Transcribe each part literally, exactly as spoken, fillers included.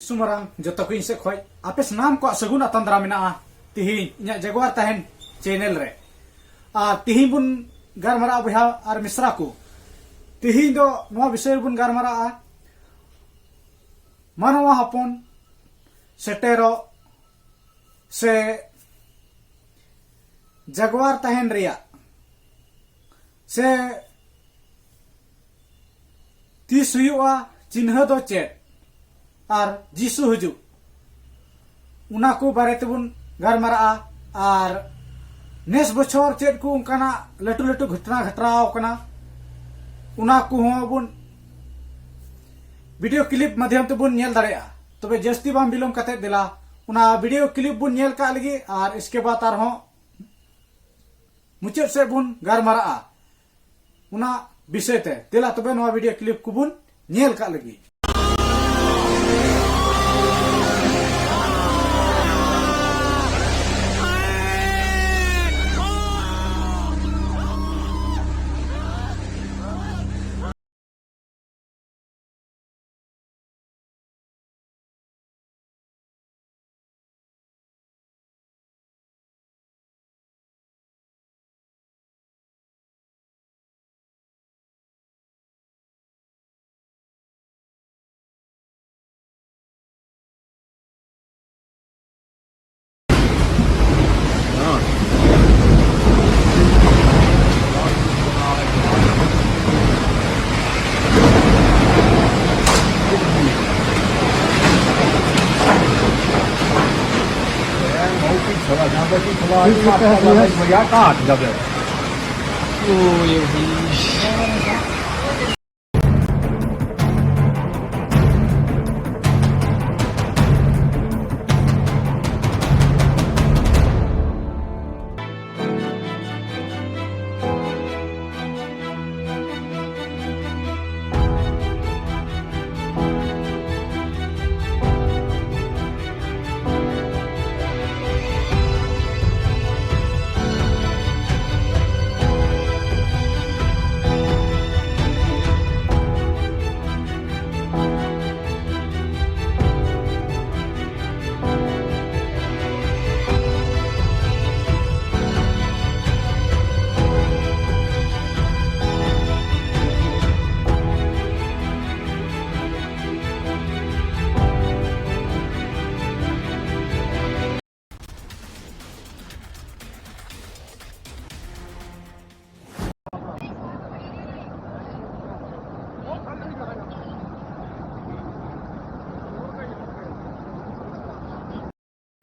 ᱥᱩᱢᱟᱨᱟᱝ ᱡᱚᱛᱚ ᱠᱚ ᱤᱧ ᱥᱮᱫ ᱠᱷᱚᱡ ᱟᱯᱮ ᱥᱟᱱᱟᱢ ᱠᱚᱣᱟᱜ ᱥᱟᱹᱜᱩᱱ ᱟᱛᱟᱝ ᱫᱟᱨᱟᱢ ᱢᱮᱱᱟᱜᱼᱟ᱾ ᱛᱤᱦᱤᱧ ᱤᱧᱟᱹᱜ ᱡᱟᱜᱣᱟᱨ ᱛᱟᱦᱮᱱ ᱪᱮᱱᱮᱞ ᱨᱮ᱾ ᱟᱨ ᱛᱤᱦᱤᱧ ᱵᱚᱱ ᱜᱟᱨᱢᱟᱨᱟᱜᱼᱟ ᱵᱚᱭᱦᱟ ᱟᱨ ᱢᱤᱥᱨᱟ ᱠᱚ᱾ ᱛᱤᱦᱤᱧ ᱫᱚ ᱱᱚᱣᱟ ᱵᱤᱥᱚᱭ ᱨᱮᱵᱚᱱ ᱜᱟᱨᱢᱟᱨᱟᱜᱼᱟ, ᱢᱟᱱᱣᱟ ᱦᱚᱯᱚᱱ ᱥᱮᱴᱮᱨᱚᱜ ᱥᱮ ᱡᱟᱜᱣᱟᱨ ᱛᱟᱦᱮᱱ ᱨᱮᱭᱟᱜ ᱥᱮ ᱛᱤᱥ ᱦᱩᱭᱩᱜᱼᱟ, ᱪᱤᱱᱦᱟᱹ ᱫᱚ ᱪᱮᱫ, ᱟᱨ ᱡᱤᱥᱩ ᱦᱤᱡᱩᱜ, ᱚᱱᱟ ᱠᱚ ᱵᱟᱨᱮ ᱛᱮᱵᱚᱱ ᱜᱟᱞᱢᱟᱨᱟᱜᱼᱟ᱾ ᱟᱨ ᱱᱮᱥ ᱵᱚᱪᱷᱚᱨ ᱪᱮᱫ ᱠᱚ ᱚᱱᱠᱟᱱᱟᱜ ᱞᱟᱹᱴᱩ ᱞᱟᱹᱴᱩ ᱜᱷᱚᱴᱚᱱᱟ ᱜᱷᱟᱴᱟᱣ ᱟᱠᱟᱱᱟ, ᱚᱱᱟ ᱠᱚᱦᱚᱸ ᱵᱚᱱ ᱵᱷᱤᱰᱤᱭᱳ ᱠᱞᱤᱯ ᱢᱟᱫᱽᱫᱷᱚᱢ ᱛᱮᱵᱚᱱ ᱧᱮᱞ ᱫᱟᱲᱮᱭᱟᱜᱼᱟ᱾ ᱛᱚᱵᱮ ᱡᱟᱹᱥᱛᱤ ᱵᱟᱝ ᱵᱤᱞᱚᱢ ᱠᱟᱛᱮ ᱫᱮᱞᱟ ᱚᱱᱟ ᱵᱷᱤᱰᱤᱭᱳ ᱠᱞᱤᱯ ᱵᱚᱱ ᱧᱮᱞ ᱠᱟᱜ ᱞᱟᱹᱜᱤᱫ, ᱟᱨ ᱤᱥᱠᱮ ᱵᱟᱫ ᱟᱨᱦᱚᱸ ᱢᱩᱪᱟᱹᱫ ᱥᱮᱫ ᱵᱚᱱ ᱜᱟᱞᱢᱟᱨᱟᱜᱼᱟ ᱚᱱᱟ ᱵᱤᱥᱚᱭ ᱛᱮ᱾ ᱫᱮᱞᱟ ᱛᱚᱵᱮ ᱱᱚᱣᱟ ᱵᱷᱤᱰᱤᱭᱳ ᱠᱞᱤᱯ ᱠᱚᱵᱚᱱ ᱧᱮᱞ ᱠᱟᱜ ᱞᱟᱹᱜᱤᱫ᱾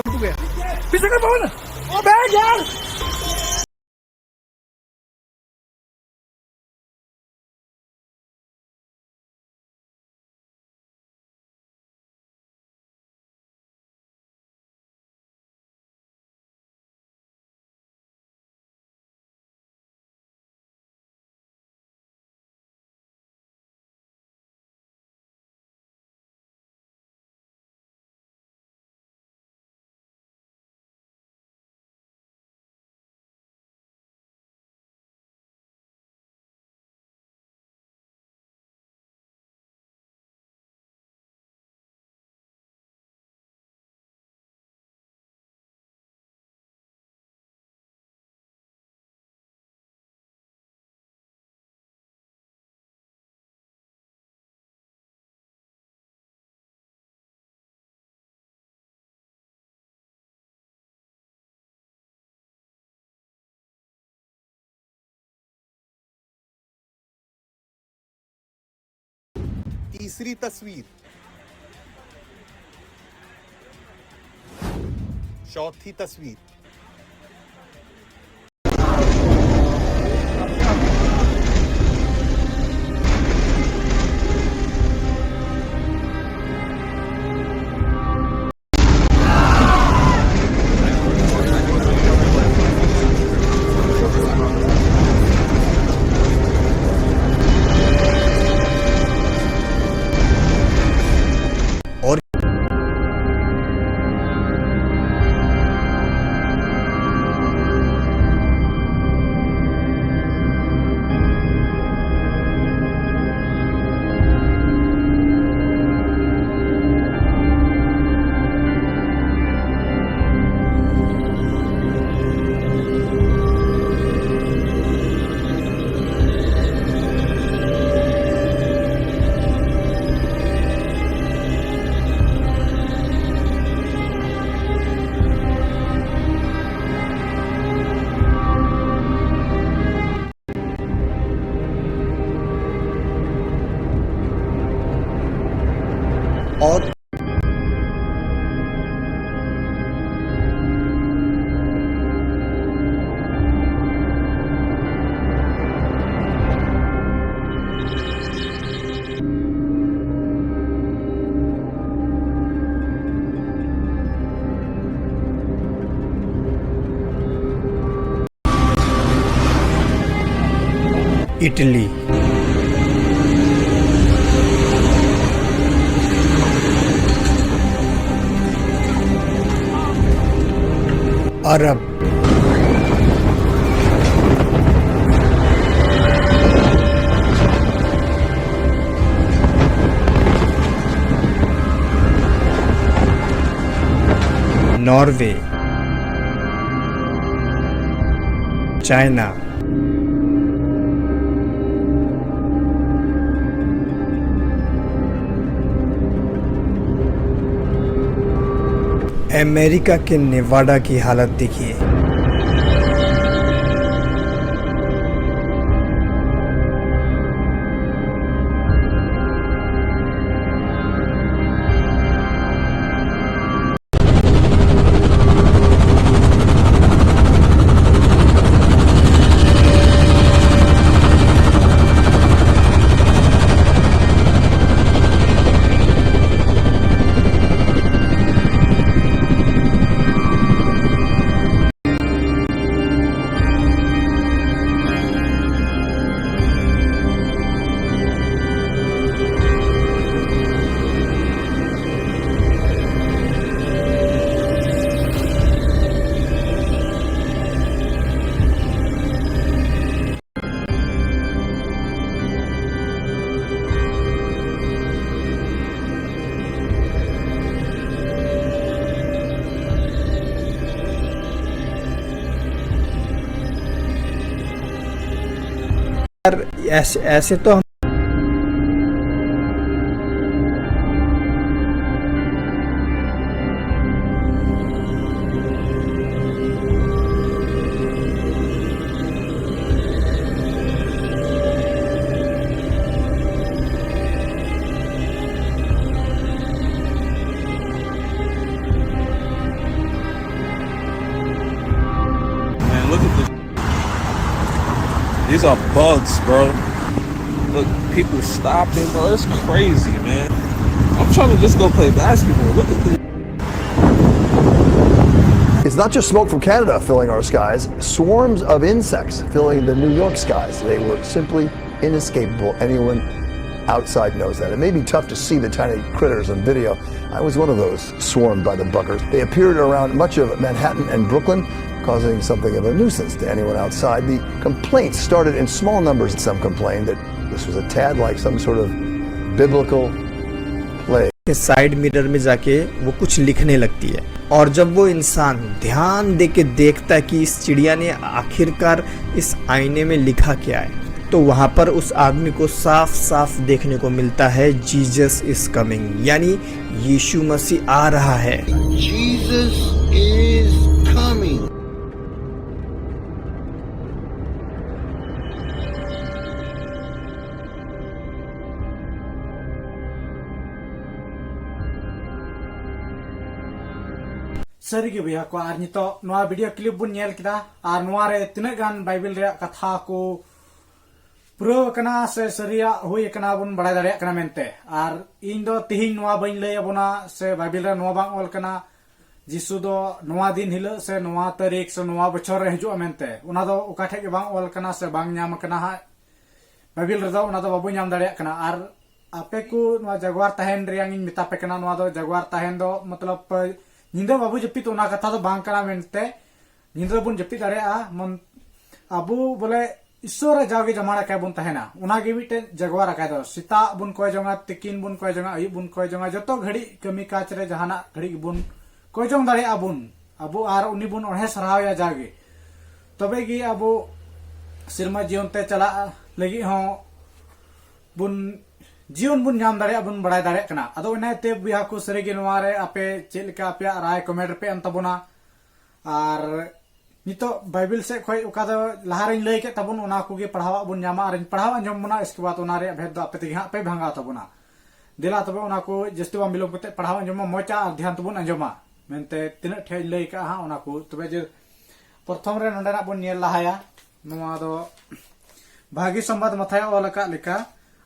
पीछे का बॉल। अबे यार। तीसरी तस्वीर, चौथी तस्वीर। ᱤᱴᱟᱞᱤ, ᱟᱨᱚᱵ, ᱱᱚᱨᱣᱮ, ᱪᱟᱭᱱᱟ, अमेरिका के नेवाडा की हालत देखिए। यार, ऐसे, ऐसे तो हम Man, look at this. These are bugs, bro. Look, people stopping, bro. It's crazy, man. I'm trying to just go play basketball. Look at this. It's not just smoke from Canada filling our skies, swarms of insects filling the New York skies. They were simply inescapable. Anyone outside knows that. It may be tough to see the tiny critters on video. I was one of those swarmed by the buggers. They appeared around much of Manhattan and Brooklyn, causing something of a nuisance to anyone outside. The complaints started in small numbers. Some complained that this was a tad like some sort of biblical plague. के side mirror में जाके वो कुछ लिखने लगती है। और जब वो इंसान ध्यान दे के देखता है कि इस चिड़िया ने आखिरकार इस आईने में लिखा क्या है, तो वहां पर उस आदमी को साफ साफ देखने को मिलता है, Jesus is coming, यानी यीशु मसीह आ रहा है। Jesus is coming. ᱥᱟᱹᱨᱤᱜᱮ ᱵᱚᱭᱦᱟ ᱠᱚ, ᱟᱨ ᱱᱤᱛᱚᱜ ᱱᱚᱣᱟ ᱵᱷᱤᱰᱤᱭᱳ ᱠᱞᱤᱯ ᱵᱚᱱ ᱧᱮᱞ ᱠᱮᱫᱟ, ᱟᱨ ᱱᱚᱣᱟ ᱨᱮ ᱛᱤᱱᱟᱹᱜ ᱜᱟᱱ ᱵᱟᱭᱵᱮᱞ ᱨᱮᱭᱟᱜ ᱠᱟᱛᱷᱟ ᱠᱚ ᱯᱩᱨᱟᱹᱣ ᱟᱠᱟᱱᱟ ᱥᱮ ᱥᱟᱹᱨᱤᱭᱟᱜ ᱦᱩᱭ ᱟᱠᱟᱱᱟ ᱵᱚᱱ ᱵᱟᱲᱟᱭ ᱫᱟᱲᱮᱭᱟᱜ ᱠᱟᱱᱟ ᱢᱮᱱᱛᱮ᱾ ᱟᱨ ᱤᱧ ᱫᱚ ᱛᱤᱦᱤᱧ ᱱᱚᱣᱟ ᱵᱟᱹᱧ ᱞᱟᱹᱭ ᱟᱵᱚᱱᱟ ᱥᱮ ᱵᱟᱭᱵᱮᱞ ᱨᱮ ᱱᱚᱣᱟ ᱵᱟᱝ ᱚᱞ ᱠᱟᱱᱟ ᱡᱤᱥᱩ ᱫᱚ ᱱᱚᱣᱟ ᱫᱤᱱ ᱦᱤᱞᱳᱜ ᱥᱮ ᱱᱚᱣᱟ ᱛᱟᱹᱨᱤᱠᱷ ᱥᱮ ᱱᱚᱣᱟ ᱵᱚᱪᱷᱚᱨ ᱨᱮ ᱦᱤᱡᱩᱜᱼᱟ ᱢᱮᱱᱛᱮ᱾ ᱚᱱᱟ ᱫᱚ ᱚᱠᱟ ᱴᱷᱮᱡ ᱜᱮ ᱵᱟᱝ ᱚᱞ ᱠᱟᱱᱟ ᱥᱮ ᱵᱟᱝ ᱧᱟᱢ ᱟᱠᱟᱱᱟ ᱦᱟᱸᱜ ᱵᱟᱭᱵᱮᱞ ᱨᱮᱫᱚ, ᱚᱱᱟ ᱫᱚ ᱵᱟᱵᱚ ᱧᱟᱢ ᱫᱟᱲᱮᱭᱟᱜ ᱠᱟᱱᱟ᱾ ᱟᱨ ᱟᱯᱮ ᱠᱚ ᱱᱚᱣᱟ ᱡᱟᱜᱣᱟᱨ ᱛᱟᱦᱮᱱ ᱨᱮᱭᱟᱜ ᱤᱧ ᱢᱮᱛᱟ ᱯᱮ ᱠᱟᱱᱟ, ᱱᱚᱣᱟ ᱫᱚ ᱡᱟᱜᱣᱟᱨ ᱛᱟᱦᱮᱱ ᱫᱚ ᱢᱚᱛᱞᱚᱵ ᱯᱮ ᱧᱤᱫᱟᱹ ᱵᱟᱵᱚ ᱡᱟᱹᱯᱤᱫ, ᱚᱱᱟ ᱠᱟᱛᱷᱟ ᱫᱚ ᱵᱟᱝ ᱠᱟᱱᱟ ᱢᱮᱱᱛᱮ ᱧᱤᱫᱟᱹ ᱵᱚᱱ ᱡᱟᱹᱯᱤᱫ ᱫᱟᱲᱮᱭᱟᱜᱼᱟ᱾ ᱢᱚᱱ ᱟᱵᱚ ᱵᱚᱞᱮ ᱤᱥᱥᱚᱨ ᱨᱮ ᱡᱟᱣᱜᱮ ᱡᱟᱢᱟᱲ ᱟᱠᱟᱭ ᱵᱚᱱ ᱛᱟᱦᱮᱱᱟ, ᱚᱱᱟᱜᱮ ᱢᱤᱫᱴᱮᱱ ᱡᱟᱜᱣᱟᱨ ᱟᱠᱟᱭ ᱫᱚ᱾ ᱥᱮᱛᱟᱜ ᱵᱚᱱ ᱠᱚᱭ ᱡᱚᱝᱟ, ᱛᱤᱠᱤᱱ ᱵᱚᱱ ᱠᱚᱭ ᱡᱚᱝᱟ, ᱟᱹᱭᱩᱵ ᱵᱚᱱ ᱠᱚᱭ ᱡᱚᱝᱟ, ᱡᱚᱛᱚ ᱜᱷᱟᱹᱲᱤᱡ ᱠᱟᱹᱢᱤ ᱠᱟᱡᱽ ᱨᱮ ᱡᱟᱦᱟᱱᱟᱜ ᱜᱷᱟᱹᱲᱤᱡ ᱜᱮᱵᱚᱱ ᱠᱚᱭ ᱡᱚᱝ ᱫᱟᱲᱮᱭᱟᱜᱼᱟ ᱵᱚᱱ ᱟᱵᱚ, ᱟᱨ ᱩᱱᱤ ᱵᱚᱱ ᱚᱬᱦᱮ ᱥᱟᱨᱦᱟᱣᱮᱭᱟ ᱡᱟᱜᱮ᱾ ᱛᱚᱵᱮ ᱜᱮ ᱟᱵᱚ ᱥᱮᱨᱢᱟ ᱡᱤᱭᱚᱱ ᱛᱮ ᱪᱟᱞᱟᱜ ᱞᱟᱹᱜᱤᱫ ᱦᱚᱸ ᱵᱚᱱ ᱡᱤᱭᱚᱱ ᱵᱚᱱ ᱧᱟᱢ ᱫᱟᱲᱮᱭᱟᱜᱼᱟ, ᱵᱚᱱ ᱵᱟᱲᱟᱭ ᱫᱟᱲᱮᱭᱟᱜ ᱠᱟᱱᱟ᱾ ᱟᱫᱚ ᱚᱱᱟᱛᱮ ᱵᱚᱭᱦᱟ ᱠᱚ, ᱥᱟᱹᱨᱤᱜᱮ ᱱᱚᱣᱟ ᱨᱮ ᱟᱯᱮ ᱪᱮᱫ ᱞᱮᱠᱟ ᱟᱯᱮᱭᱟᱜ ᱨᱟᱭ ᱠᱚᱢᱮᱱᱴ ᱨᱮᱯᱮ ᱮᱢ ᱛᱟᱵᱚᱱᱟ᱾ ᱟᱨ ᱱᱤᱛᱚᱜ ᱵᱟᱭᱵᱮᱞ ᱥᱮᱫ ᱠᱷᱚᱱ ᱚᱠᱟ ᱫᱚ ᱞᱟᱦᱟ ᱨᱮᱧ ᱞᱟᱹᱭ ᱠᱮᱫ ᱛᱟᱵᱚᱱ, ᱚᱱᱟ ᱠᱚᱜᱮ ᱯᱟᱲᱦᱟᱣᱟᱜ ᱵᱚᱱ ᱧᱟᱢᱟ ᱟᱨᱤᱧ ᱯᱟᱲᱦᱟᱣ ᱟᱸᱡᱚᱢ ᱵᱚᱱᱟ᱾ ᱤᱥᱠᱮ ᱵᱟᱫ ᱚᱱᱟ ᱨᱮᱭᱟᱜ ᱵᱷᱮᱫ ᱫᱚ ᱟᱯᱮ ᱛᱮᱜᱮ ᱦᱟᱸᱜ ᱯᱮ ᱵᱷᱟᱸᱜᱟᱣ ᱛᱟᱵᱚᱱᱟ᱾ ᱫᱮᱞᱟ ᱛᱚᱵᱮ ᱚᱱᱟ ᱠᱚ ᱡᱟᱹᱥᱛᱤ ᱵᱟᱝ ᱵᱤᱞᱚᱢ ᱠᱟᱛᱮ ᱯᱟᱲᱦᱟᱣ ᱟᱸᱡᱚᱢ ᱢᱟ ᱢᱚᱡᱽ ᱟᱨ ᱫᱷᱮᱭᱟᱱ ᱛᱮᱵᱚᱱ ᱟᱸᱡᱚᱢᱟ ᱢᱮᱱᱛᱮ ᱛᱤᱱᱟᱹᱜ ᱴᱷᱮᱡ ᱤᱧ ᱞᱟᱹᱭ ᱠᱟᱜᱼᱟ ᱦᱟᱸᱜ ᱚᱱᱟ ᱠᱚ᱾ ᱛᱚᱵᱮ ᱡᱮ ᱯᱨᱚᱛᱷᱚᱢ ᱨᱮ ᱱᱚᱸᱰᱮᱱᱟᱜ ᱵᱚᱱ ᱧᱮᱞ ᱞᱟᱦᱟᱭᱟ᱾ ᱱᱚᱣᱟ ᱫᱚ ᱵᱷᱟᱹᱜᱤ ᱥᱚᱢᱵᱟᱫ ᱢᱟᱛᱷᱟᱭ ᱚᱞ ᱟᱠᱟᱫ ᱞᱮᱠᱟ,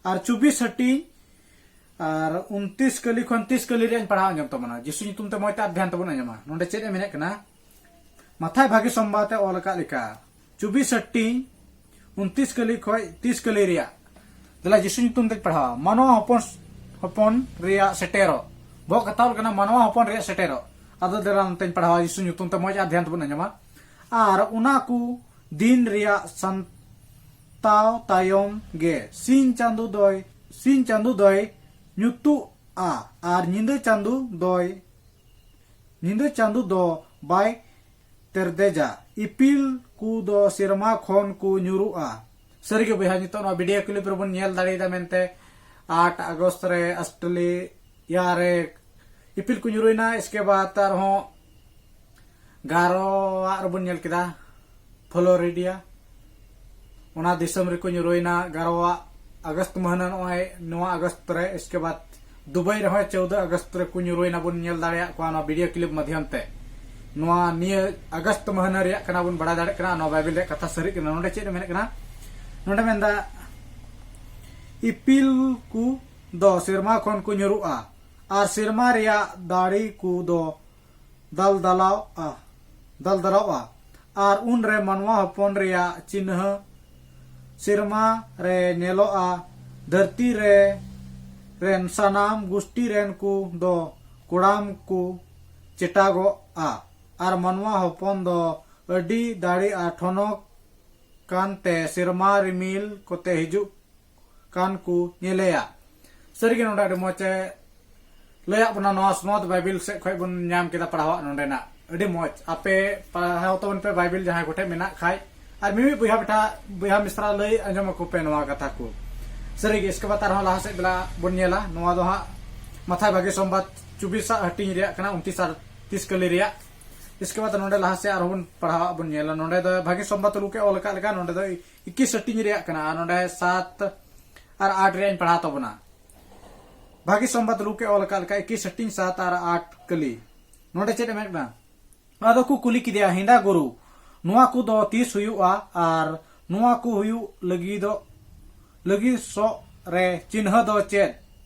ᱟᱨ ᱪᱚᱵᱵᱤᱥ ᱦᱟᱹᱴᱤᱧ ᱟᱨ ᱩᱱᱛᱤᱥ ᱠᱟᱹᱞᱤ ᱠᱷᱚᱱ ᱛᱤᱥ ᱠᱟᱹᱞᱤ ᱨᱮᱭᱟᱜ ᱤᱧ ᱯᱟᱲᱦᱟᱣ ᱟᱸᱡᱚᱢ ᱛᱟᱵᱚᱱᱟ᱾ ᱡᱤᱥᱩ ᱧᱩᱛᱩᱢ ᱛᱮ ᱢᱚᱡᱽ ᱛᱮ ᱟᱨ ᱫᱷᱮᱭᱟᱱ ᱛᱮᱵᱚᱱ ᱟᱸᱡᱚᱢᱟ᱾ ᱱᱚᱸᱰᱮ ᱪᱮᱫ ᱮ ᱢᱮᱱᱮᱫ ᱠᱟᱱᱟ? ᱢᱟᱛᱷᱟᱭ ᱵᱷᱟᱹᱜᱤ ᱥᱚᱢᱵᱟᱫ ᱮ ᱚᱞ ᱟᱠᱟᱫ ᱞᱮᱠᱟ, ᱪᱚᱵᱵᱤᱥ ᱦᱟᱹᱴᱤᱧ ᱩᱱᱛᱤᱥ ᱠᱟᱹᱞᱤ ᱠᱷᱚᱱ ᱛᱤᱥ ᱠᱟᱹᱞᱤ ᱨᱮᱭᱟᱜ᱾ ᱫᱮᱞᱟ ᱡᱤᱥᱩ ᱧᱩᱛᱩᱢ ᱛᱮᱧ ᱯᱟᱲᱦᱟᱣᱟ᱾ ᱢᱟᱱᱣᱟ ᱦᱚᱯᱚᱱ, ᱦᱚᱯᱚᱱ ᱨᱮᱭᱟᱜ ᱥᱮᱴᱮᱨᱚᱜ᱾ ᱵᱚᱦᱚᱜ ᱠᱟᱛᱷᱟ ᱚᱞ ᱠᱟᱱᱟ, ᱢᱟᱱᱣᱟ ᱦᱚᱯᱚᱱ ᱨᱮᱭᱟᱜ ᱥᱮᱴᱮᱨᱚᱜ᱾ ᱟᱫᱚ ᱫᱮᱞᱟ ᱱᱚᱛᱮᱧ ᱯᱟᱲᱦᱟᱣᱟ ᱡᱤᱥᱩ ᱧᱩᱛᱩᱢ ᱛᱮ, ᱢᱚᱡᱽ ᱟᱨ ᱫᱷᱮᱭᱟᱱ ᱛᱮᱵᱚᱱ ᱟᱸᱡᱚᱢᱟ᱾ ᱟᱨ ᱚᱱᱟ ᱠᱚ ᱫᱤᱱ ᱨᱮᱭᱟᱜ ᱥᱟᱢᱴᱟᱣ ᱛᱟᱭᱚᱢ ᱜᱮ ᱥᱤᱧ ᱪᱟᱸᱫᱚ ᱫᱚᱭ, ᱥᱤᱧ ᱪᱟᱸᱫᱚ ᱫᱚᱭ ᱧᱩᱛᱩᱜᱼᱟ ᱟᱨ ᱧᱤᱫᱟᱹ ᱪᱟᱸᱫᱚ ᱫᱚᱭ, ᱧᱤᱫᱟᱹ ᱪᱟᱸᱫᱚ ᱫᱚ ᱵᱟᱭ ᱛᱮᱨᱫᱮᱡᱟ᱾ ᱤᱯᱤᱞ ᱠᱚ ᱫᱚ ᱥᱮᱨᱢᱟ ᱠᱷᱚᱱ ᱠᱚ ᱧᱩᱨᱩᱜᱼᱟ᱾ ᱥᱟᱹᱨᱤᱜᱮ ᱵᱚᱭᱦᱟ, ᱱᱤᱛᱚᱜ ᱱᱚᱣᱟ ᱵᱷᱤᱰᱤᱭᱳ ᱠᱞᱤᱯ ᱨᱮᱵᱚᱱ ᱧᱮᱞ ᱫᱟᱲᱮᱭᱟᱫᱟ ᱢᱮᱱᱛᱮ, ᱟᱴ ᱟᱜᱚᱥᱴ ᱨᱮ ᱚᱥᱴᱨᱮᱞᱤᱭᱟ ᱨᱮ ᱤᱯᱤᱞ ᱠᱚ ᱧᱩᱨᱩᱭᱮᱱᱟ᱾ ᱤᱥᱠᱮ ᱵᱟᱫ ᱟᱨᱦᱚᱸ ᱜᱟᱨᱚᱣᱟᱜ ᱨᱮᱵᱚᱱ ᱧᱮᱞ ᱠᱮᱫᱟ, ᱯᱷᱞᱳᱨᱤᱰᱟ, ᱚᱱᱟ ᱫᱤᱥᱚᱢ ᱨᱮᱠᱚ ᱧᱩᱨᱩᱭᱮᱱᱟ ᱜᱟᱨᱚᱣᱟᱜ ᱟᱜᱚᱥᱴ ᱢᱟᱹᱦᱱᱟᱹ, ᱱᱚᱜᱼᱚᱭ ᱱᱚᱣᱟ ᱟᱜᱚᱥᱴ ᱨᱮ᱾ ᱤᱥᱠᱮ ᱵᱟᱫ ᱫᱩᱵᱟᱭ ᱨᱮᱦᱚᱸ ᱪᱳᱫᱟᱹ ᱟᱜᱚᱥᱴ ᱨᱮᱠᱚ ᱧᱩᱨᱩᱭᱮᱱᱟ, ᱵᱚᱱ ᱧᱮᱞ ᱫᱟᱲᱮᱭᱟᱜ ᱠᱚᱣᱟ ᱱᱚᱣᱟ ᱵᱷᱤᱰᱤᱭᱳ ᱠᱞᱤᱯ ᱢᱟᱫᱽᱫᱷᱚᱢ ᱛᱮ᱾ ᱱᱚᱣᱟ ᱱᱤᱭᱟᱹ ᱟᱜᱚᱥᱴ ᱢᱟᱹᱦᱱᱟᱹ ᱨᱮᱭᱟᱜ ᱠᱟᱱᱟ, ᱵᱚᱱ ᱵᱟᱲᱟᱭ ᱫᱟᱲᱮᱭᱟᱜ ᱠᱟᱱᱟ ᱱᱚᱣᱟ ᱵᱟᱭᱵᱮᱞ ᱨᱮᱭᱟᱜ ᱠᱟᱛᱷᱟ ᱥᱟᱹᱨᱤᱜ ᱠᱟᱱᱟ᱾ ᱱᱚᱰᱮ ᱪᱮᱫ ᱮ ᱢᱮᱱᱮᱫ ᱠᱟᱱᱟ? ᱱᱚᱰᱮ ᱢᱮᱱᱫᱟ, ᱤᱯᱤᱞ ᱠᱚ ᱫᱚ ᱥᱮᱨᱢᱟ ᱠᱷᱚᱱ ᱠᱚ ᱧᱩᱨᱩᱜᱼᱟ ᱟᱨ ᱥᱮᱨᱢᱟ ᱨᱮᱭᱟᱜ ᱫᱟᱲᱮ ᱠᱚ ᱫᱚ ᱫᱟᱞᱫᱟᱞᱟᱣᱜᱼᱟ, ᱫᱟᱞᱫᱟᱞᱟᱣᱜᱼᱟ᱾ ᱟᱨ ᱩᱱᱨᱮ ᱢᱟᱱᱣᱟ ᱦᱚᱯᱚᱱ ᱨᱮᱭᱟᱜ ᱪᱤᱱᱦᱟᱹ ᱥᱮᱨᱢᱟ ᱨᱮ ᱧᱮᱞᱚᱜᱼᱟ᱾ ᱫᱷᱟᱹᱨᱛᱤ ᱨᱮ ᱨᱮᱱ ᱥᱟᱱᱟᱢ ᱜᱩᱥᱴᱤ ᱨᱮᱱ ᱠᱚ ᱫᱚ ᱠᱚᱲᱟᱢ ᱠᱚ ᱪᱮᱴᱟᱜᱚᱜᱼᱟ᱾ ᱟᱨ ᱢᱟᱱᱣᱟ ᱦᱚᱯᱚᱱ ᱫᱚ ᱟᱹᱰᱤ ᱫᱟᱲᱮ ᱟᱨ ᱴᱷᱚᱱᱚᱠ ᱠᱟᱱᱛᱮ ᱥᱮᱨᱢᱟ ᱨᱤᱢᱤᱞ ᱠᱚᱛᱮ ᱦᱤᱡᱩᱜ ᱠᱟᱱ ᱠᱚ ᱧᱮᱞᱮᱭᱟ᱾ ᱥᱟᱹᱨᱤᱜᱮ ᱱᱚᱰᱮ ᱟᱹᱰᱤ ᱢᱚᱡᱽ ᱮ ᱞᱟᱹᱭᱟᱜ ᱵᱚᱱᱟ᱾ ᱱᱚᱣᱟ ᱥᱱᱚᱛ ᱵᱟᱭᱵᱮᱞ ᱥᱮᱫ ᱠᱷᱚᱱ ᱵᱚᱱ ᱧᱟᱢ ᱠᱮᱫᱟ ᱯᱟᱲᱦᱟᱣᱟᱜ ᱱᱚᱰᱮᱱᱟᱜ᱾ ᱟᱹᱰᱤ ᱢᱚᱡᱽ᱾ ᱟᱯᱮ ᱯᱟᱲᱦᱟᱣ ᱛᱟᱵᱚᱱ ᱯᱮ ᱵᱟᱭᱵᱮᱞ, ᱡᱟᱦᱟᱸᱭ ᱠᱚᱴᱷᱮᱱ ᱢᱮᱱᱟᱜ ᱠᱷᱟᱡ᱾ ᱟᱨ ᱢᱤᱢᱤᱫ ᱵᱚᱭᱦᱟ ᱵᱮᱴᱟ, ᱵᱚᱭᱦᱟ ᱢᱤᱥᱨᱟ ᱞᱟᱹᱭ ᱟᱸᱡᱚᱢ ᱟᱠᱚ ᱯᱮ ᱱᱚᱣᱟ ᱠᱟᱛᱷᱟ ᱠᱚ᱾ ᱥᱟᱹᱨᱤᱜᱮ, ᱤᱥᱠᱮ ᱵᱟᱫ ᱟᱨᱦᱚᱸ ᱞᱟᱦᱟ ᱥᱮᱫ ᱵᱮᱞᱟ ᱵᱚᱱ ᱧᱮᱞᱟ᱾ ᱱᱚᱣᱟ ᱫᱚ ᱦᱟᱸᱜ ᱢᱟᱛᱷᱟᱭ ᱵᱷᱟᱜᱮ ᱥᱚᱢᱵᱟᱫ ᱪᱚᱵᱵᱤᱥ ᱟᱜ ᱦᱟᱹᱴᱤᱧ ᱨᱮᱭᱟᱜ ᱠᱟᱱᱟ, ᱩᱱᱛᱤᱥ ᱟᱨ ᱛᱤᱥ ᱠᱟᱹᱞᱤ ᱨᱮᱭᱟᱜ᱾ ᱤᱥᱠᱮ ᱵᱟᱫ ᱱᱚᱰᱮ ᱞᱟᱦᱟ ᱥᱮᱫ ᱟᱨᱦᱚᱸ ᱵᱚᱱ ᱯᱟᱲᱦᱟᱣᱟᱜ ᱵᱚᱱ ᱧᱮᱞᱟ᱾ ᱱᱚᱰᱮ ᱫᱚ ᱵᱷᱟᱜᱮ ᱥᱚᱢᱵᱟᱫ ᱞᱩᱠ ᱮ ᱚᱞ ᱟᱠᱟᱫ ᱞᱮᱠᱟ, ᱱᱚᱰᱮ ᱫᱚ ᱤᱠᱤᱥ ᱦᱟᱹᱴᱤᱧ ᱨᱮᱭᱟᱜ ᱠᱟᱱᱟ᱾ ᱟᱨ ᱱᱚᱰᱮ ᱥᱟᱛ ᱟᱨ ᱟᱴ ᱨᱮᱭᱟᱜ ᱤᱧ ᱯᱟᱲᱦᱟᱣ ᱛᱟᱵᱚᱱᱟ᱾ ᱵᱷᱟᱜᱮ ᱥᱚᱢᱵᱟᱫ ᱞᱩᱠ ᱮ ᱚᱞ ᱟᱠᱟᱫ ᱞᱮᱠᱟ, ᱤᱠᱤᱥ ᱦᱟᱹᱴᱤᱧ, ᱥᱟᱛ ᱟᱨ ᱟᱴ ᱠᱟᱹᱞᱤ᱾ ᱱᱚᱰᱮ ᱪᱮᱫ ᱮ ᱢᱮᱱ ᱠᱟᱱᱟ? ᱟᱫᱚ ᱠᱚ ᱠᱩᱞᱤ ᱠᱮᱫᱮᱭᱟ, ᱦᱮᱸᱫᱟ ᱜᱩᱨᱩ, ᱱᱚᱣᱟ ᱠᱚᱫᱚ ᱛᱤᱥ ᱦᱩᱭᱩᱜᱼᱟ? ᱟᱨ ᱱᱚᱣᱟ ᱠᱚ ᱦᱩᱭᱩᱜ ᱞᱟᱹᱜᱤᱫᱚᱜ, ᱞᱟᱹᱜᱤᱫ ᱥᱚᱜ ᱨᱮ ᱪᱤᱱᱦᱟᱹ ᱫᱚ ᱪᱮᱫ?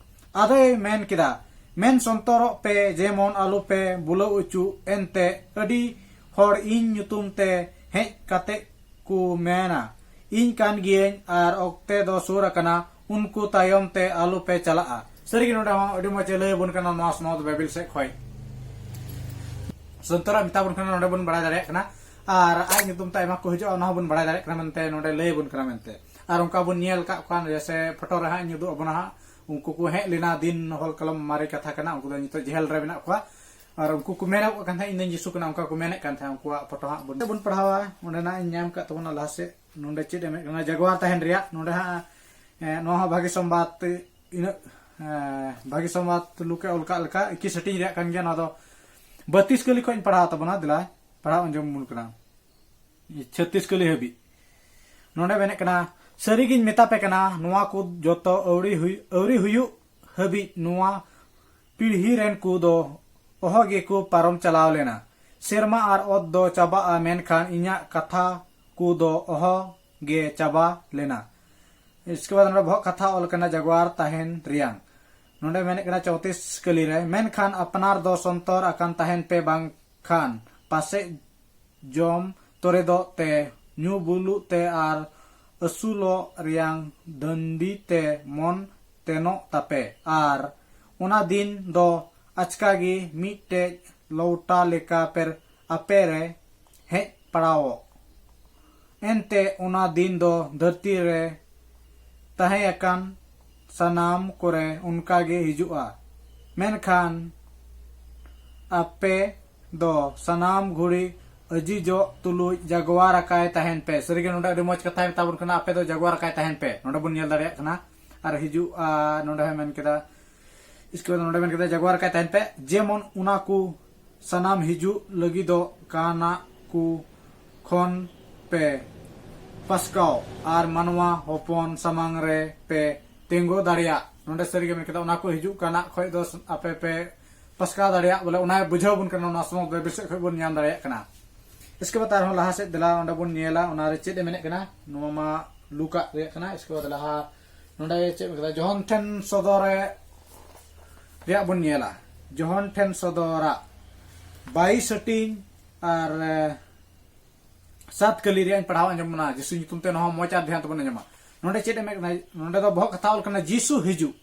ᱟᱫᱚᱭ ᱢᱮᱱ ᱠᱮᱫᱟ, ᱢᱮᱱ ᱥᱚᱱᱛᱚᱨᱚᱜ ᱯᱮ, ᱡᱮᱢᱚᱱ ᱟᱞᱚᱯᱮ ᱵᱩᱞᱟᱹᱣ ᱚᱪᱚᱜ᱾ ᱮᱱᱛᱮ ᱟᱹᱰᱤ ᱦᱚᱲ ᱤᱧ ᱧᱩᱛᱩᱢ ᱛᱮ ᱦᱮᱡ ᱠᱟᱛᱮ ᱠᱚ ᱢᱮᱱᱟ, "ᱤᱧ ᱠᱟᱱ ᱜᱤᱭᱟᱹᱧ ᱟᱨ ᱚᱠᱛᱮ ᱫᱚ ᱥᱩᱨ ᱟᱠᱟᱱᱟ, ᱩᱱᱠᱩ ᱛᱟᱭᱚᱢ ᱛᱮ ᱟᱞᱚ ᱯᱮ ᱪᱟᱞᱟᱜᱼᱟ᱾" ᱥᱟᱹᱨᱤᱜᱮ ᱱᱚᱰᱮ ᱦᱚᱸ ᱟᱹᱰᱤ ᱢᱚᱡᱽ ᱮ ᱞᱟᱹᱭ ᱟᱵᱚᱱ ᱠᱟᱱᱟ ᱱᱚᱣᱟ ᱥᱚᱱᱚᱛ ᱵᱟᱭᱵᱮᱞ ᱥᱮᱫ ᱠᱷᱚᱱ᱾ ᱥᱚᱱᱛᱚᱨᱟᱜ ᱢᱮᱛᱟ ᱵᱚᱱ ᱠᱟᱱᱟ, ᱱᱚᱰᱮ ᱵᱚᱱ ᱵᱟᱲᱟᱭ ᱫᱟᱲᱮᱭᱟᱜ ᱠᱟᱱᱟ᱾ ᱟᱨ ᱟᱡ ᱧᱩᱛᱩᱢ ᱛᱮ ᱟᱭᱢᱟ ᱠᱚ ᱦᱤᱡᱩᱜᱼᱟ, ᱚᱱᱟ ᱦᱚᱸᱵᱚᱱ ᱵᱟᱲᱟᱭ ᱫᱟᱲᱮᱭᱟᱜ ᱠᱟᱱᱟ ᱢᱮᱱᱛᱮ, ᱱᱚᱰᱮ ᱞᱟᱹᱭ ᱟᱵᱚᱱ ᱠᱟᱱᱟ ᱢᱮᱱᱛᱮ᱾ ᱟᱨ ᱚᱱᱠᱟ ᱵᱚᱱ ᱧᱮᱞ ᱟᱠᱟᱫ ᱠᱚᱣᱟ, ᱡᱮᱭᱥᱮ ᱯᱷᱳᱴᱳ ᱨᱮ ᱦᱟᱸᱜ ᱤᱧ ᱩᱫᱩᱜ ᱟᱵᱚᱱᱟ ᱦᱟᱸᱜ, ᱩᱱᱠᱩ ᱠᱚ ᱦᱮᱡ ᱞᱮᱱᱟ ᱫᱤᱱ ᱦᱚᱞ ᱠᱟᱞᱚᱢ ᱢᱟᱨᱮ ᱠᱟᱛᱷᱟ ᱠᱟᱱᱟ, ᱩᱱᱠᱩ ᱫᱚ ᱱᱤᱛᱚᱜ ᱡᱮᱦᱮᱞ ᱨᱮ ᱢᱮᱱᱟᱜ ᱠᱚᱣᱟ᱾ ᱟᱨ ᱩᱱᱠᱩ ᱠᱚ ᱢᱮᱱᱚᱜ ᱠᱟᱱ ᱛᱟᱦᱮᱸᱫ, "ᱤᱧ ᱫᱚᱧ ᱡᱤᱥᱩ ᱠᱟᱱᱟ", ᱚᱱᱠᱟ ᱠᱚ ᱢᱮᱱᱮᱫ ᱠᱟᱱ ᱛᱟᱦᱮᱸᱫ᱾ ᱩᱱᱠᱩᱣᱟᱜ ᱯᱷᱳᱴᱳ ᱦᱟᱸᱜ ᱵᱚᱱ, ᱵᱚᱱ ᱯᱟᱲᱦᱟᱣᱟ᱾ ᱚᱸᱰᱮᱱᱟᱜ ᱤᱧ ᱧᱟᱢ ᱠᱟᱜ ᱛᱟᱵᱚᱱᱟ ᱞᱟᱦᱟ ᱥᱮᱫ᱾ ᱱᱚᱰᱮ ᱪᱮᱫ ᱮ ᱢᱮᱱᱮᱫ ᱠᱟᱱᱟ? ᱡᱟᱜᱣᱟᱨ ᱛᱟᱦᱮᱱ ᱨᱮᱭᱟᱜ᱾ ᱱᱚᱰᱮ ᱦᱟᱸᱜ, ᱮ, ᱱᱚᱣᱟ ᱦᱚᱸ ᱵᱷᱟᱹᱜᱤ ᱥᱚᱢᱵᱟᱫ ᱤᱱᱟᱹᱜ, ᱮ, ᱵᱷᱟᱹᱜᱤ ᱥᱚᱢᱵᱟᱫ ᱞᱩᱠᱮ ᱚᱞ ᱠᱟᱜ ᱞᱮᱠᱟ ᱮᱠᱤ ᱥᱮᱴᱤᱝ ᱨᱮᱭᱟᱜ ᱠᱟᱱ ᱜᱮᱭᱟ᱾ ᱱᱚᱣᱟ ᱫᱚ ᱵᱟᱹᱛᱤᱥ ᱠᱟᱹᱞᱤ ᱠᱷᱚᱱ ᱤᱧ ᱯᱟᱲᱦᱟᱣ ᱛᱟᱵᱚᱱᱟ᱾ ᱫᱮᱞᱟ, ᱯᱟᱲᱦᱟᱣ ᱟᱸᱡᱚᱢ ᱵᱚᱱ ᱠᱟᱱᱟ᱾ ᱪᱷᱟᱛᱤᱥ ᱠᱟᱹᱞᱤ ᱦᱟᱹᱵᱤᱡ᱾ ᱱᱚᱰᱮ ᱢᱮᱱᱮᱫ ᱠᱟᱱᱟ, "ᱥᱟᱹᱨᱤᱜᱤᱧ ᱢᱮᱛᱟ ᱯᱮ ᱠᱟᱱᱟ, ᱱᱚᱣᱟ ᱠᱚ ᱡᱚᱛᱚ ᱟᱹᱣᱨᱤ ᱦᱩᱭ-, ᱟᱹᱣᱨᱤ ᱦᱩᱭᱩᱜ ᱦᱟᱹᱵᱤᱡ ᱱᱚᱣᱟ ᱯᱤᱲᱦᱤ ᱨᱮᱱ ᱠᱚ ᱫᱚ ᱚᱦᱚ ᱜᱮᱠᱚ ᱯᱟᱨᱚᱢ ᱪᱟᱞᱟᱣ ᱞᱮᱱᱟ᱾ ᱥᱮᱨᱢᱟ ᱟᱨ ᱚᱛ ᱫᱚ ᱪᱟᱵᱟᱜᱼᱟ, ᱢᱮᱱᱠᱷᱟᱱ ᱤᱧᱟᱹᱜ ᱠᱟᱛᱷᱟ ᱠᱚ ᱫᱚ ᱚᱦᱚ ᱜᱮ ᱪᱟᱵᱟ ᱞᱮᱱᱟ᱾" ᱤᱥᱠᱮ ᱵᱟᱫ ᱱᱚᱰᱮ ᱵᱚᱦᱚᱜ ᱠᱟᱛᱷᱟ ᱚᱞ ᱠᱟᱱᱟ, ᱡᱟᱜᱣᱟᱨ ᱛᱟᱦᱮᱱ ᱨᱮᱭᱟᱝ᱾ ᱱᱚᱰᱮ ᱢᱮᱱᱮᱫ ᱠᱟᱱᱟ ᱪᱚᱣᱛᱤᱥ ᱠᱟᱹᱞᱤ ᱨᱮ, "ᱢᱮᱱᱠᱷᱟᱱ ᱟᱯᱱᱟᱨ ᱫᱚ ᱥᱚᱱᱛᱚᱨ ᱟᱠᱟᱱ ᱛᱟᱦᱮᱱ ᱯᱮ, ᱵᱟᱝᱠᱷᱟᱱ ᱯᱟᱥᱮᱡ ᱡᱚᱢ ᱛᱚᱨᱮᱫᱚᱜ ᱛᱮ, ᱧᱩ ᱵᱩᱞᱩᱜ ᱛᱮ ᱟᱨ ᱟᱹᱥᱩᱞᱚᱜ ᱨᱮᱭᱟᱝ ᱫᱟᱹᱱᱰᱤ ᱛᱮ ᱢᱚᱱ ᱛᱮᱱᱚᱜ ᱛᱟᱯᱮ, ᱟᱨ ᱚᱱᱟ ᱫᱤᱱ ᱫᱚ ᱟᱪᱠᱟ ᱜᱮ ᱢᱤᱫᱴᱮᱡ ᱞᱚᱣᱴᱟ ᱞᱮᱠᱟ ᱯᱮ, ᱟᱯᱮ ᱨᱮ ᱦᱮᱡ ᱯᱟᱲᱟᱣᱚᱜ᱾ ᱮᱱᱛᱮ ᱚᱱᱟ ᱫᱤᱱ ᱫᱚ ᱫᱷᱟᱹᱨᱛᱤ ᱨᱮ ᱛᱟᱦᱮᱸ ᱟᱠᱟᱱ ᱥᱟᱱᱟᱢ ᱠᱚᱨᱮ ᱚᱱᱠᱟ ᱜᱮ ᱦᱤᱡᱩᱜᱼᱟ᱾ ᱢᱮᱱᱠᱷᱟᱱ ᱟᱯᱮ ᱫᱚ ᱥᱟᱱᱟᱢ ᱜᱷᱩᱲᱤ ᱟᱹᱡᱤᱡᱚᱜ ᱛᱩᱞᱩᱡ ᱡᱟᱜᱣᱟᱨ ᱟᱠᱟᱭ ᱛᱟᱦᱮᱱ ᱯᱮ᱾" ᱥᱟᱹᱨᱤᱜᱮ ᱱᱚᱰᱮ ᱟᱹᱰᱤ ᱢᱚᱡᱽ ᱠᱟᱛᱷᱟᱭ ᱢᱮᱛᱟ ᱵᱚᱱ ᱠᱟᱱᱟ, "ᱟᱯᱮ ᱫᱚ ᱡᱟᱜᱣᱟᱨ ᱟᱠᱟᱭ ᱛᱟᱦᱮᱱ ᱯᱮ᱾" ᱱᱚᱰᱮ ᱵᱚᱱ ᱧᱮᱞ ᱫᱟᱲᱮᱭᱟᱜ ᱠᱟᱱᱟ᱾ ᱟᱨ ᱦᱤᱡᱩᱜᱼᱟ, ᱱᱚᱰᱮ ᱦᱚᱸᱭ ᱢᱮᱱ ᱠᱮᱫᱟ, ᱤᱥᱠᱮ ᱵᱟᱫ ᱱᱚᱰᱮ ᱢᱮᱱ ᱠᱮᱫᱟ, "ᱡᱟᱜᱣᱟᱨ ᱟᱠᱟᱭ ᱛᱟᱦᱮᱱ ᱯᱮ, ᱡᱮᱢᱚᱱ ᱚᱱᱟ ᱠᱚ ᱥᱟᱱᱟᱢ ᱦᱤᱡᱩᱜ ᱞᱟᱹᱜᱤᱫᱚᱜ ᱠᱟᱱᱟ ᱠᱚ ᱠᱷᱚᱱ ᱯᱮ ᱯᱟᱥᱠᱟᱣ ᱟᱨ ᱢᱟᱱᱣᱟ ᱦᱚᱯᱚᱱ ᱥᱟᱢᱟᱝ ᱨᱮ ᱯᱮ ᱛᱤᱸᱜᱩ ᱫᱟᱲᱮᱭᱟᱜ᱾" ᱱᱚᱰᱮ ᱥᱟᱹᱨᱤᱜᱮ ᱢᱮᱱ ᱠᱮᱫᱟ, ᱚᱱᱟ ᱠᱚ ᱦᱤᱡᱩᱜ ᱠᱟᱱᱟ ᱠᱷᱚᱡ ᱫᱚ ᱟᱯᱮ ᱯᱮ ᱯᱟᱥᱠᱟᱣ ᱫᱟᱲᱮᱭᱟᱜ, ᱵᱚᱞᱮ ᱚᱱᱟᱭ ᱵᱩᱡᱷᱟᱹᱣ ᱵᱚᱱ ᱠᱟᱱᱟ, ᱱᱚᱣᱟ ᱥᱚᱢᱚᱭ ᱵᱟᱭᱵᱮᱞ ᱥᱮᱫ ᱠᱷᱚᱡ ᱵᱚᱱ ᱧᱟᱢ ᱫᱟᱲᱮᱭᱟᱜ ᱠᱟᱱᱟ᱾ ᱤᱥᱠᱮ ᱵᱟᱫ ᱟᱨᱦᱚᱸ ᱞᱟᱦᱟ ᱥᱮᱫ ᱫᱮᱞᱟ, ᱚᱸᱰᱮ ᱵᱚᱱ ᱧᱮᱞᱟ, ᱚᱱᱟᱨᱮ ᱪᱮᱫ ᱮ ᱢᱮᱱᱮᱫ ᱠᱟᱱᱟ, ᱱᱚᱣᱟ ᱢᱟ ᱞᱩᱠᱟᱜ ᱨᱮᱭᱟᱜ ᱠᱟᱱᱟ᱾ ᱤᱥᱠᱮ ᱵᱟᱫ ᱞᱟᱦᱟ ᱱᱚᱰᱮ ᱪᱮᱫ ᱢᱮᱱ ᱠᱮᱫᱟ, ᱡᱚᱦᱚᱱ ᱴᱷᱮᱱ ᱥᱚᱫᱚᱨᱮ ᱨᱮᱭᱟᱜ ᱵᱚᱱ ᱧᱮᱞᱟ᱾ ᱡᱚᱦᱚᱱ ᱴᱷᱮᱱ ᱥᱚᱫᱚᱨᱟᱜ ᱵᱟᱭᱤᱥ ᱦᱟᱹᱴᱤᱧ ᱟᱨ ᱮ, ᱥᱟᱛ ᱠᱟᱹᱞᱤ ᱨᱮᱭᱟᱜ ᱤᱧ ᱯᱟᱲᱦᱟᱣ ᱟᱸᱡᱚᱢ ᱵᱚᱱᱟ ᱡᱤᱥᱩ ᱧᱩᱛᱩᱢ ᱛᱮ᱾ ᱱᱚᱣᱟ ᱦᱚᱸ ᱢᱚᱡᱽ ᱟᱨ ᱫᱷᱮᱭᱟᱱ ᱛᱮᱵᱚᱱ ᱟᱸᱡᱚᱢᱟ᱾ ᱱᱚᱰᱮ ᱪᱮᱫ ᱮ ᱢᱮᱱ ᱠᱟᱱᱟ? ᱱᱚᱰᱮ ᱫᱚ ᱵᱚᱦᱚᱜ ᱠᱟᱛᱷᱟ ᱚᱞ ᱠᱟᱱᱟ ᱡᱤᱥᱩ ᱦᱤᱡᱩᱜ᱾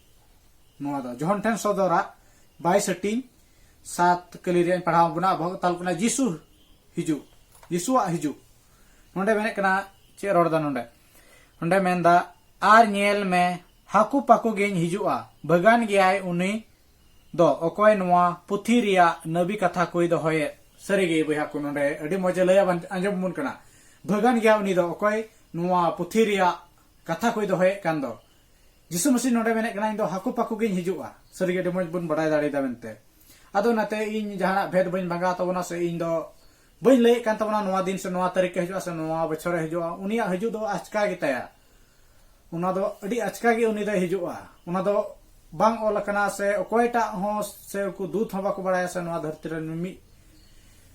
ᱱᱚᱣᱟ ᱫᱚ ᱡᱚᱦᱚᱱ ᱴᱷᱮᱱ ᱥᱚᱫᱚᱨᱟᱜ ᱵᱟᱭᱤᱥ ᱦᱟᱹᱴᱤᱧ ᱥᱟᱛ ᱠᱟᱹᱞᱤ ᱨᱮᱭᱟᱜ ᱤᱧ ᱯᱟᱲᱦᱟᱣ ᱵᱚᱱᱟ᱾ ᱵᱚᱦᱚᱜ ᱠᱟᱛᱷᱟ ᱚᱞ ᱠᱟᱱᱟ ᱡᱤᱥᱩ ᱦᱤᱡᱩᱜ, ᱡᱤᱥᱩᱣᱟᱜ ᱦᱤᱡᱩᱜ᱾ ᱱᱚᱰᱮ ᱢᱮᱱᱮᱫ ᱠᱟᱱᱟ, ᱪᱮᱫ ᱨᱚᱲ ᱮᱫᱟ ᱱᱚᱰᱮ? ᱱᱚᱰᱮ ᱢᱮᱱᱫᱟ, ᱟᱨ ᱧᱮᱞ ᱢᱮ, ᱦᱟᱹᱠᱩ ᱯᱟᱹᱠᱩ ᱜᱤᱧ ᱦᱤᱡᱩᱜᱼᱟ, ᱵᱷᱟᱹᱜᱟᱱ ᱜᱮᱭᱟᱭ ᱩᱱᱤ ᱫᱚ ᱚᱠᱚᱭ ᱱᱚᱣᱟ ᱯᱩᱛᱷᱤ ᱨᱮᱭᱟᱜ ᱱᱟᱹᱵᱤ ᱠᱟᱛᱷᱟ ᱠᱚᱭ ᱫᱚᱦᱚᱭᱮᱫ᱾ ᱥᱟᱹᱨᱤᱜᱮ ᱵᱚᱭᱦᱟ ᱠᱚ, ᱱᱚᱰᱮ ᱟᱹᱰᱤ ᱢᱚᱡᱽ ᱮ ᱞᱟᱹᱭᱟ, ᱵᱟᱝ ᱟᱸᱡᱚᱢ ᱵᱚᱱ ᱠᱟᱱᱟ᱾ ᱵᱷᱟᱹᱜᱟᱱ ᱜᱮᱭᱟ ᱩᱱᱤ ᱫᱚ ᱚᱠᱚᱭ ᱱᱚᱣᱟ ᱯᱩᱛᱷᱤ ᱨᱮᱭᱟᱜ ᱠᱟᱛᱷᱟ ᱠᱚᱭ ᱫᱚᱦᱚᱭᱮᱫ ᱠᱟᱱ ᱫᱚ᱾ ᱡᱤᱥᱩ ᱢᱟᱹᱥᱤ ᱱᱚᱰᱮ ᱢᱮᱱᱮᱫ ᱠᱟᱱᱟ, ᱤᱧ ᱫᱚ ᱦᱟᱹᱠᱩ ᱯᱟᱹᱠᱩ ᱜᱤᱧ ᱦᱤᱡᱩᱜᱼᱟ᱾ ᱥᱟᱹᱨᱤᱜᱮ ᱟᱹᱰᱤ ᱢᱚᱡᱽ ᱵᱚᱱ ᱵᱟᱲᱟᱭ ᱫᱟᱲᱮᱭᱟᱫᱟ ᱢᱮᱱᱛᱮ᱾ ᱟᱫᱚ ᱚᱱᱟᱛᱮ ᱤᱧ ᱡᱟᱦᱟᱱᱟᱜ ᱵᱷᱮᱫ ᱵᱟᱹᱧ ᱵᱷᱟᱸᱜᱟᱣ ᱛᱟᱵᱚᱱᱟ, ᱥᱮ ᱤᱧ ᱫᱚ ᱵᱟᱹᱧ ᱞᱟᱹᱭᱮᱫ ᱠᱟᱱ ᱛᱟᱵᱚᱱᱟ ᱱᱚᱣᱟ ᱫᱤᱱ ᱥᱮ ᱱᱚᱣᱟ ᱛᱟᱹᱨᱤᱠᱷ ᱨᱮ ᱦᱤᱡᱩᱜᱼᱟ ᱥᱮ ᱱᱚᱣᱟ ᱵᱚᱪᱷᱚᱨ ᱨᱮ ᱦᱤᱡᱩᱜᱼᱟ᱾ ᱩᱱᱤᱭᱟᱜ ᱦᱤᱡᱩᱜ ᱫᱚ ᱟᱪᱠᱟ ᱜᱮ ᱛᱟᱭᱟ᱾ ᱚᱱᱟ ᱫᱚ ᱟᱹᱰᱤ ᱟᱪᱠᱟ ᱜᱮ ᱩᱱᱤ ᱫᱚᱭ ᱦᱤᱡᱩᱜᱼᱟ᱾ ᱚᱱᱟ ᱫᱚ ᱵᱟᱝ ᱚᱞ ᱟᱠᱟᱱᱟ, ᱥᱮ ᱚᱠᱚᱭᱴᱟᱜ ᱦᱚᱸ, ᱥᱮ ᱩᱱᱠᱩ ᱫᱩᱛ ᱦᱚᱸ ᱵᱟᱠᱚ ᱵᱟᱲᱟᱭᱟ, ᱥᱮ ᱱᱚᱣᱟ ᱫᱷᱟᱹᱨᱛᱤ ᱨᱮ ᱢᱤᱢᱤᱫ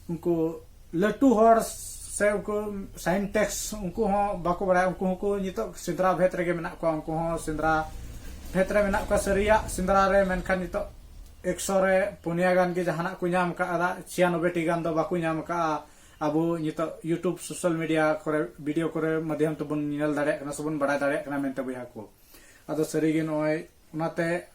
ᱩᱱᱠᱩ ᱞᱟᱹᱴᱩ ᱦᱚᱲ ᱥᱮ ᱩᱱᱠᱩ ᱥᱟᱭᱮᱱᱴᱤᱥᱴ, ᱩᱱᱠᱩ ᱦᱚᱸ ᱵᱟᱠᱚ ᱵᱟᱲᱟᱭᱟ᱾ ᱩᱱᱠᱩ ᱦᱚᱸᱠᱚ ᱱᱤᱛᱚᱜ ᱥᱮᱸᱫᱽᱨᱟ ᱵᱷᱮᱫ ᱨᱮᱜᱮ ᱢᱮᱱᱟᱜ ᱠᱚᱣᱟ᱾ ᱩᱱᱠᱩ ᱦᱚᱸ ᱥᱮᱸᱫᱽᱨᱟ ᱵᱷᱮᱫ ᱨᱮ ᱢᱮᱱᱟᱜ ᱠᱚᱣᱟ, ᱥᱟᱹᱨᱤᱭᱟᱜ ᱥᱮᱸᱫᱽᱨᱟ ᱨᱮ᱾ ᱢᱮᱱᱠᱷᱟᱱ ᱱᱤᱛᱚᱜ ᱮᱠᱥᱚ ᱨᱮ ᱯᱩᱱᱭᱟ ᱜᱟᱱ ᱜᱮ ᱡᱟᱦᱟᱱᱟᱜ ᱠᱚ ᱧᱟᱢ ᱟᱠᱟᱫᱟ, ᱪᱷᱤᱭᱟᱱᱚᱵᱵᱳᱭ ᱴᱤ ᱜᱟᱱ ᱫᱚ ᱵᱟᱠᱚ ᱧᱟᱢ ᱟᱠᱟᱫᱼᱟ᱾ ᱟᱵᱚ ᱱᱤᱛᱚᱜ YouTube, social media ᱠᱚᱨᱮ, video ᱠᱚᱨᱮ ᱢᱟᱫᱽᱫᱷᱚᱢ ᱛᱮᱵᱚᱱ ᱧᱮᱞ ᱫᱟᱲᱮᱭᱟᱜ ᱠᱟᱱᱟ ᱥᱮᱵᱚᱱ ᱵᱟᱲᱟᱭ ᱫᱟᱲᱮᱭᱟᱜ ᱠᱟᱱᱟ ᱢᱮᱱᱛᱮ, ᱵᱚᱭᱦᱟ ᱠᱚ᱾ ᱟᱫᱚ ᱥᱟᱹᱨᱤᱜᱮ ᱱᱚᱜᱼᱚᱭ ᱚᱱᱟᱛᱮ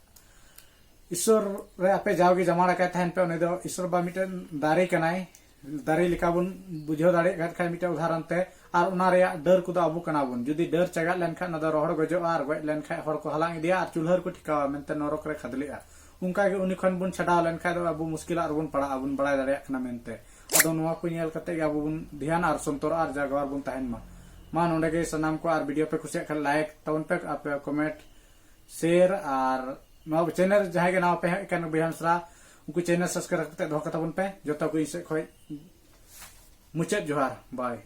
ᱤᱥᱥᱚᱨ ᱨᱮ ᱟᱯᱮ ᱡᱟᱣᱜᱮ ᱡᱟᱢᱟᱲ ᱟᱠᱟᱭ ᱛᱟᱦᱮᱱ ᱯᱮ᱾ ᱩᱱᱤ ᱫᱚ ᱤᱥᱥᱚᱨ ᱵᱟ ᱢᱤᱫᱴᱮᱱ ᱫᱟᱨᱮ ᱠᱟᱱᱟᱭ, ᱫᱟᱨᱮ ᱞᱮᱠᱟ ᱵᱚᱱ ᱵᱩᱡᱷᱟᱹᱣ ᱫᱟᱲᱮᱭᱟᱜ ᱠᱟᱱ ᱠᱷᱟᱱ ᱢᱤᱫᱴᱮᱱ ᱩᱫᱟᱦᱚᱨᱚᱱ ᱛᱮ᱾ ᱟᱨ ᱚᱱᱟ ᱨᱮᱭᱟᱜ ᱰᱟᱹᱨ ᱠᱚᱫᱚ ᱟᱵᱚ ᱠᱟᱱᱟ ᱵᱚᱱ᱾ ᱡᱩᱫᱤ ᱰᱟᱹᱨ ᱪᱟᱜᱟᱜ ᱞᱮᱱᱠᱷᱟᱱ ᱚᱱᱟ ᱫᱚ ᱨᱚᱦᱚᱲ ᱜᱚᱡᱚᱜᱼᱟ, ᱟᱨ ᱜᱚᱡ ᱞᱮᱱᱠᱷᱟᱱ ᱦᱚᱲ ᱠᱚ ᱦᱟᱞᱟᱝ ᱤᱫᱤᱭᱟ ᱟᱨ ᱪᱩᱞᱦᱟᱹ ᱨᱮᱠᱚ ᱴᱷᱮᱠᱟᱣᱟ ᱢᱮᱱᱛᱮ ᱱᱚᱨᱚᱠ ᱨᱮ ᱠᱷᱟᱫᱽᱞᱮᱜᱼᱟ᱾ ᱚᱱᱠᱟ ᱜᱮ ᱩᱱᱤ ᱠᱷᱚᱱ ᱵᱚᱱ ᱪᱷᱟᱰᱟᱣ ᱞᱮᱱᱠᱷᱟᱱ ᱫᱚ ᱟᱵᱚ ᱢᱩᱥᱠᱤᱞᱟᱜ ᱨᱮᱵᱚᱱ ᱯᱟᱲᱟᱜᱼᱟ, ᱵᱚᱱ ᱵᱟᱲᱟᱭ ᱫᱟᱲᱮᱭᱟᱜ ᱠᱟᱱᱟ ᱢᱮᱱᱛᱮ᱾ ᱟᱫᱚ ᱱᱚᱣᱟ ᱠᱚ ᱧᱮᱞ ᱠᱟᱛᱮ ᱜᱮ ᱟᱵᱚ ᱵᱚᱱ ᱫᱷᱮᱭᱟᱱ ᱟᱨ ᱥᱚᱱᱛᱚᱨ ᱟᱨ ᱡᱟᱜᱣᱟᱨ ᱵᱚᱱ ᱛᱟᱦᱮᱱ ᱢᱟ᱾ ᱢᱟ ᱱᱚᱰᱮ ᱜᱮ ᱥᱟᱱᱟᱢ ᱠᱚ, ᱟᱨ video ᱯᱮ ᱠᱩᱥᱤᱭᱟᱜ ᱠᱷᱟᱱ like ᱛᱟᱵᱚᱱ ᱯᱮ, ᱟᱯᱮ comment, share, ᱟᱨ ᱱᱚᱣᱟ channel ᱡᱟᱦᱟᱸᱭ ᱜᱮ ᱱᱟᱣᱟ ᱯᱮ ᱦᱮᱡ ᱟᱠᱟᱱ ᱵᱚᱭᱦᱟ ᱢᱤᱥᱨᱟ, ᱩᱱᱠᱩ channel subscribe ᱠᱟᱛᱮ ᱫᱚᱦᱚ ᱠᱟᱛᱟ ᱵᱚᱱ ᱯᱮ᱾ ᱡᱚᱛᱚ ᱠᱚ ᱤᱧ ᱥᱮᱫ ᱠᱷᱚᱱ ᱢᱩᱪᱟᱹᱫ ᱡᱚᱦᱟᱨ, bye᱾